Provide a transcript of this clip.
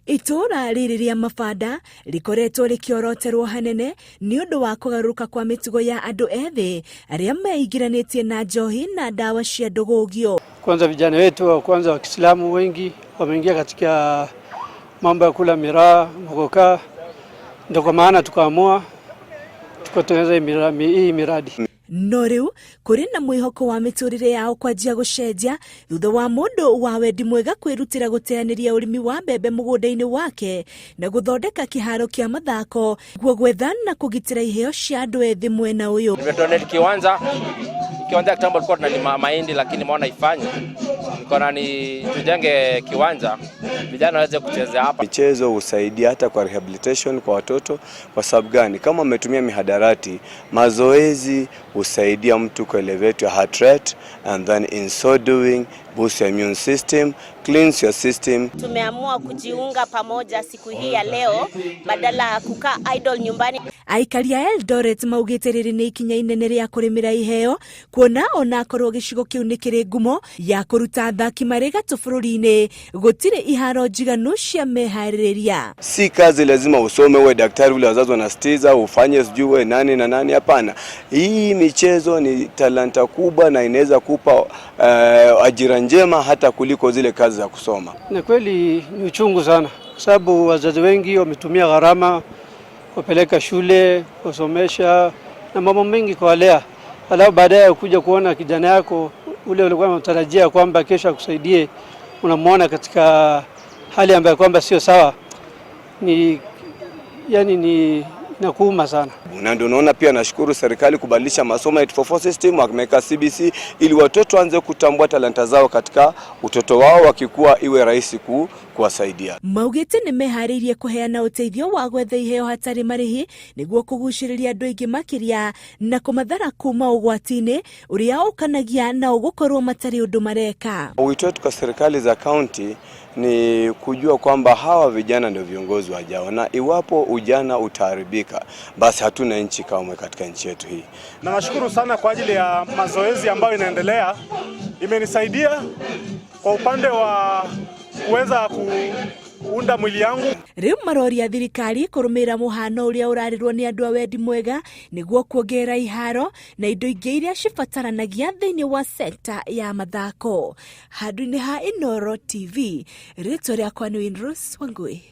Itũũra rĩrĩ rĩa Mabanda rĩkoretwo rĩkĩoroterwo hanene nĩ ũndũ wa kũgarũrũka kwa mĩtugo ya andũ ethĩ arĩa meingĩranĩtie na njohi na ndawa cia ndũgũgio. Kwanza vijana wetu wa kwanza wa Kiislamu wengi wameingia katika mambo ya kula miraa, mogoka, ndio kwa maana tukaamua tukatengeneza hii miradi. No rĩu kũrĩ na mwĩhoko wa mĩtũrĩre yao kwanjia gũcenjia thutha wa mũndũ wa wendi mwega kwĩrutĩra gũteanĩria ũrĩmi wa mbembe mũgũnda-inĩ wake na gũthondeka kĩharo kĩa mathako guo gwetha na kũgitĩra iheo cia andũ ethĩ mwena ũyũ. Nimedonate kiwanja. Kiwanja kitambo tulikuwa tunalima mahindi, lakini nimeona ifanye, nikaona ni tujenge kiwanja vijana waweze kuchezea hapa. Michezo husaidia hata kwa rehabilitation kwa watoto. Kwa sababu gani? Kama umetumia mihadarati, mazoezi husaidia mtu ku elevate your heart rate and then in so doing boost your immune system, cleanse your system. Tumeamua kujiunga pamoja siku hii ya leo badala ya kukaa idle nyumbani. Aikari a Eldoret maugĩte rĩrĩ nĩ ikinya inene rĩa kũrĩmĩra iheo, kuona onakorwo gĩcigo kĩu nĩ kĩrĩ ngumo ya kũruta athaki marĩ gatũ bũrũri-inĩ, gũtirĩ iharo njiganu cia meharĩrĩria. Si kazi lazima usome uwe daktari ule wazazi wanasitiza ufanye sijui uwe nani na nani. Hapana, hii michezo ni talanta kubwa na inaweza kupa ajira njema hata kuliko zile kazi za kusoma. Na kweli ni uchungu sana, kwa sababu wazazi wengi wametumia gharama kupeleka shule, kusomesha na mambo mengi kuwalea, alafu baadaye kuja kuona kijana yako ule ulikuwa unatarajia kwamba kesho akusaidie, unamwona katika hali ambayo kwamba sio sawa, ni yani ni inakuuma sana. Na ndio unaona pia nashukuru serikali kubadilisha masomo ya 844 system, wameweka CBC ili watoto waanze kutambua talanta zao katika utoto wao, wakikuwa iwe rahisi kuwasaidia. Maugĩte nĩ meharĩirie kũheana ũteithio wa gwetha iheo hatarĩ marĩhi nĩguo kũgucĩrĩria andũ aingĩ makĩria na kũmathara kuma ũgwati-inĩ ũrĩa ũkanagia nao gũkorwo matarĩ ũndũ mareka. Wito wetu kwa serikali za kaunti ni kujua kwamba hawa vijana ndio viongozi wajao, na iwapo ujana utaharibika, basi hatuna nchi kamwe katika nchi yetu hii. Na nashukuru sana kwa ajili ya mazoezi ambayo inaendelea, imenisaidia kwa upande wa kuweza kuunda mwili yangu. Rĩu maroria thirikari kũrũmĩrĩra mũhano ũrĩa ũrarĩrwo nĩ andũ a wendi mwega nĩguo kuongerera iharo na indo ingĩ iria cibataranagia thĩinĩ wa sekta ya mathako. Handũ-inĩ ha Inooro TV, rĩtwa rĩakwa nĩ Winrose Wangui.